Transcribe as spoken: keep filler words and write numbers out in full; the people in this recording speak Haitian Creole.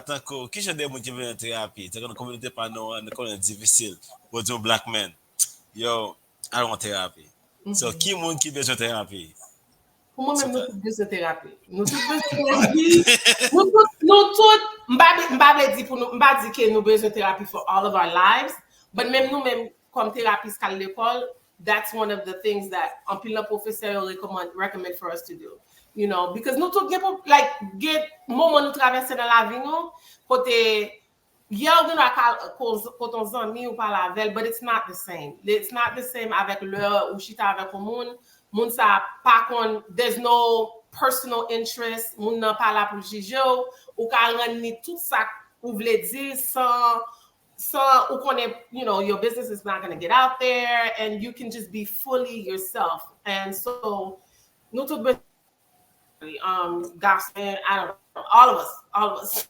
tankou, ki jan de moun ki bezwen terapi? Tankou nan kominote pa nou an, nou konnen difisil pou di yon black man, yo, al yon terapi. So, ki moun ki bezwen terapi? Pou mwen menm, nou tout bezwen terapi. Nou tout bezwen terapi. Nou tout, nou tout, m pa, m pa vle di pou nou, m pa di ke nou bezwen terapi for all of our lives, but menm nou menm, kòm terapis k al lekòl, that's one of the things that anpil nan pwofesè yo recommend, recommend for us to do. You know, because nou tout gen, like, gen moman nou travèse nan lavi nou, kote yè ou gen dwa ka kote yon zanmi ou pale avè l, but it's not the same. It's not the same avèk lè ou chita avèk yon moun, moun sa pa konn, there's no personal interest, moun nan pa la pou l jije w, ou ka rann li tout sa ou vle di san san ou konnen, you know, your business is not going to get out there and you can just be fully yourself. And so, nou tout bezwen, um, gason, I don't know, all of us, all of us.